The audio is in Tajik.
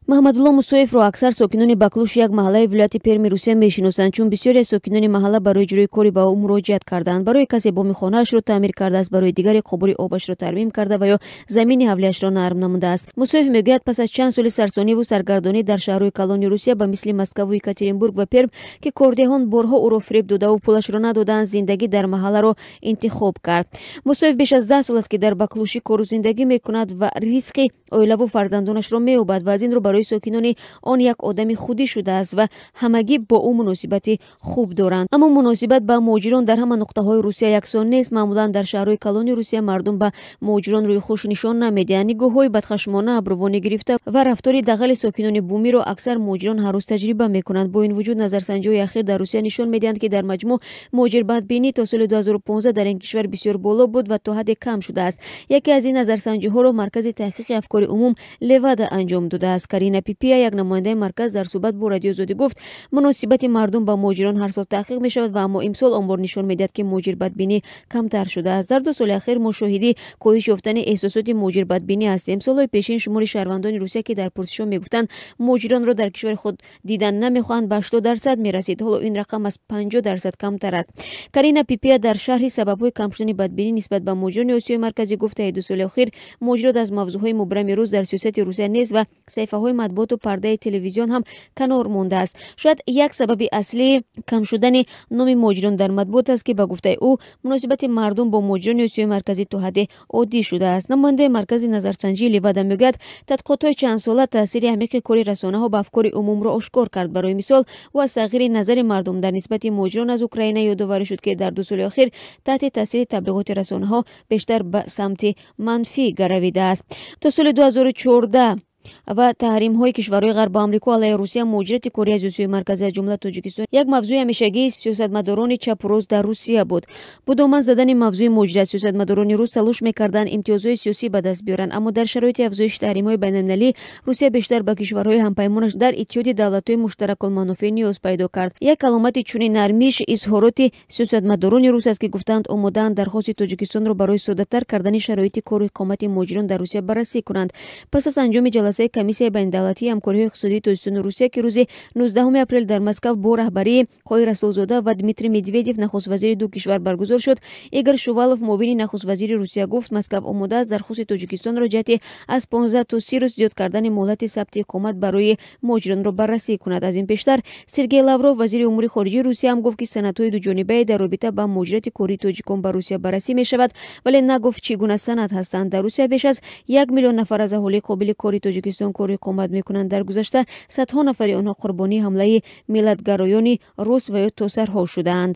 Маҳмадулло Мусоевро аксар сокинони Баклуши, як маҳаллаи вилояти Перми Русия, мешиносанд, чун бисёре аз сокинони маҳалла барои иҷрои кори ба ӯ муроҷиат карданд. Барои касе боми хонаашро таъмир кардааст, барои дигаре қубури обашро тармим карда ва ё замини ҳавлиашро нарм намудааст. Мусоев мегӯяд, пас аз чанд соли сарсониву саргардонӣ дар шаҳрҳои калони Русия, ба мисли Москаву Екатеринбург ва Перм, ки кордеҳон борҳо ӯро фиреб додаву пулашро надодаанд, зиндагӣ дар маҳалларо интихоб кард. Мусоев беш аз 10 сол аст, ки дар Баклушӣ кору зиндагӣ мекунад ва ризқи оилаву фарзандонашро меёбад ва аз ин рӯ барои сокинони он як одами худӣ шудааст ва ҳамагӣ бо ӯ муносибати хуб доранд. Аммо муносибат ба муҳоҷирон дар ҳама нуқтаҳои Русия яксон нест. Маъмулан дар шаҳрҳои калони Русия мардум ба муҳоҷирон рӯи хуш нишон намедиҳанд. Нигоҳҳои бадхашмона, абрувони гирифта ва рафтори дағали сокинони бумиро аксар муҳоҷирон ҳар рӯз таҷриба мекунанд. Бо ин вуҷуд, назарсанҷиҳои ахир дар Русия нишон медиҳанд, ки дар маҷмӯъ муҳоҷирбадбинӣ то соли 2015 дар ин кишвар бисёр боло буд ва то ҳадде кам шудааст. Яке аз ин назарсанҷиҳоро Маркази таҳқиқи афкори умум «Левада» анҷом додааст. Карина Пипия, як намояндаи марказ, дар суҳбат бо Радиои Озодӣ гуфт, муносибати мардум ба муҳоҷирон ҳар сол таҳқиқ мешавад ва аммо имсол омор нишон медиҳад, ки муҳоҷирбадбинӣ камтар шудааст. Дар 2 соли ахир мо шоҳиди коҳиш ёфтани эҳсосоти муҳоҷирбадбинӣ ҳастем. Солҳои пешин шумори шаҳрвандони Русия, ки дар пурсишҳо мегуфтанд, муҳоҷиронро дар кишвари худ дидан намехоҳанд, ба 80% мерасид. Ҳоло ин рақам аз 50% камтар аст. Карина Пипия дар шарҳи сабабҳои кам шудани бадбинӣ нисбат ба муҳоҷирони Осиёи Марказӣ гуфт, таи 2 соли охир муҳоҷирот аз мавзӯъҳои мубрами рӯз дар сиёсати Русия нест ва саҳифаҳои матбуоту пардаи телевизион ҳам канор мондааст. Шояд як сабаби аслии кам шудани номи муҳоҷирон дар матбуот аст, ки ба гуфтаи ӯ, муносибати мардум бо муҳоҷирони Осиёи Марказӣ то ҳадде оддӣ шудааст. Намояндаи маркази назарсанҷии «Левада» мегӯяд, тадқиқотҳои чандсола таъсири амиқи кори расонаҳо ба афкори умумро ошкор кард. Барои мисол, ӯ аз тағйири назари мардум дар нисбати муҳоҷирон аз Украина ёдоварӣ шуд, ки дар 2 соли охир таҳти таъсири таблиғоти расонаҳо бештар ба самти манфӣ гаравидааст. То соли 2014 ва таҳримҳои кишварҳои Ғарбу Амрико алайҳи Русия, муҳоҷирати корӣ аз Осиёи Марказӣ, аз ҷумла Тоҷикистон, як мавзӯи ҳамешагии сиёсатмадорони чапу рост дар Русия буд. Бо доман задани мавзӯи муҳоҷират сиёсатмадорони рус талош мекарданд имтиёзҳои сиёсӣ ба даст биёранд. Аммо дар шароити афзоиши таҳримҳои байналмилалӣ Русия бештар ба кишварҳои ҳампаймонаш дар Иттиҳоди Давлатҳои Муштаракулманофеъ ниёз пайдо кард. Як аломати чунин нармиш изҳороти сиёсатмадорони рус аст, ки гуфтаанд, омодаанд дархости Тоҷикистонро барои соддатар кардани шароити кору иқомати муҳоҷирон дар Русия баррасӣ кунанд. Пас аз анҷоми ҷаласаи Комиссияи байнидавлатии ҳамкориҳои иқтисодии Тоҷикистону Русия, ки рӯзи 19 апрел дар Москав бо раҳбарии Қоҳир Расулзода ва Дмитрий Медведев, нахуствазири ду кишвар, баргузор шуд, Игор Шувалов, муовини нахуствазири Русия, гуфт, Москав омода аст дархости Тоҷикистонро ҷиҳати аз 15 то 30 рӯз зиёд кардани муҳлати сабти иқомат барои муҳоҷиронро баррасӣ кунад. Аз ин пештар Сергей Лавров, вазири умури хориҷии Русия, ҳам гуфт, ки санадҳои дуҷонибае дар робита ба муҳоҷирати кории тоҷикон ба Русия баррасӣ мешавад, вале нагуфт, чӣ гуна санад ҳастанд. Дар Русия беш аз 1 миллион нафар аз аҳолии қобили кори Тоҷикистон кору иқомат мекунанд. Дар гузашта садҳо нафари онҳо қурбонии ҳамлаи миллатгароёни рус ва ё тосарҳо шудаанд.